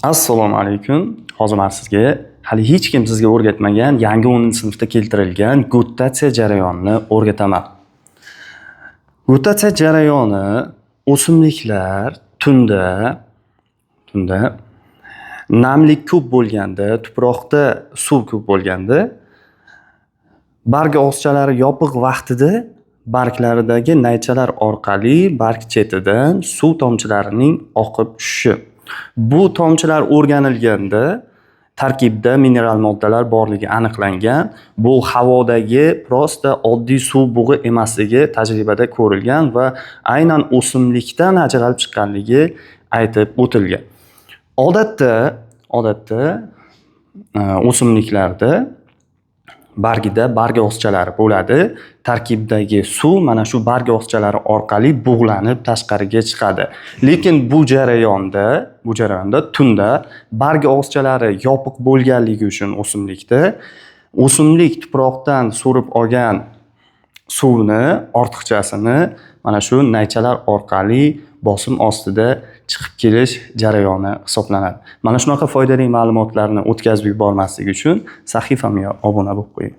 Assalomu alaykum. Hozir men sizga hali hech kim sizga o'rgatmagan yangi 10-sinfda keltirilgan gutatsiya jarayonini o'rgataman. Gutatsiya jarayoni o'simliklar tunda namlik ko'p bo'lganda, tuproqda suv ko'p bo'lganda, barg og'izchalari yopiq vaqtida barglaridagi naychalar orqali barg chetidan suv tomchilarining oqib tushishi. Bu tomchilar o'rganilganda tarkibida mineral moddalar borligi aniqlangan. Bu havodagi просто oddiy suv bug'i emasligi tajribada ko'rilgan va aynan o'simlikdan ajralib chiqqanligi aytib o'tilgan. Odatda o'simliklarda bargida barg og'izchalari bo'ladi. Tarkibidagi suv mana shu barg og'izchalari orqali bug'lanib tashqariga chiqadi. Lekin bu jarayonda tunda barg og'izchalari yopiq bo'lganligi uchun o'simlikda o'simlik tuproqdan so'rib olgan suvni ortiqchasini mana shu naychalar orqali bosim ostida chiqib kelish jarayoni hisoblanadi. Mana shunaqa foydali ma'lumotlarni o'tkazib yubormaslik uchun sahifamga obuna bo'lib qo'ying.